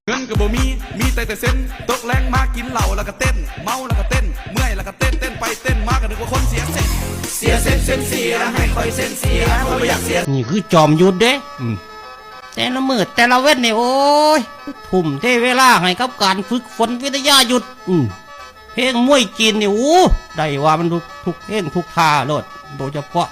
ເງິນກໍບໍ່ມີ ມີແຕ່ແຕ່ເຊັນ ຕົກແລງມາກິນເຫຼົ້າແລ້ວກໍເຕັ້ນ ເມົາແລ້ວກໍເຕັ້ນ ເມື່ອຍແລ້ວກໍເຕັ້ນ ເຕັ້ນໄປເຕັ້ນມາກໍນຶກວ່າຄົນເສຍເຊັນ ເສຍເຊັນເຊັນເສຍ ໃຫ້ຂ້ອຍເຊັນເສຍ ຂ້ອຍບໍ່ຢາກເສຍ. ນີ້ຄືຈອມຍຸດເດ້ ອືມ ແຕ່ລະມື້ແຕ່ລະເວັນນີ້ ໂອ້ຍ ທຸ່ມເທເວລາໃຫ້ກັບການຝຶກຝົນວິທະຍາຍຸດ ອືມ ເພງມວຍຈີນນີ້ ໂອ້ ໄດ້ວ່າມັນທຸກ ທຸກເພງທຸກທ່າໂລດ ໂດຍສະເພາະ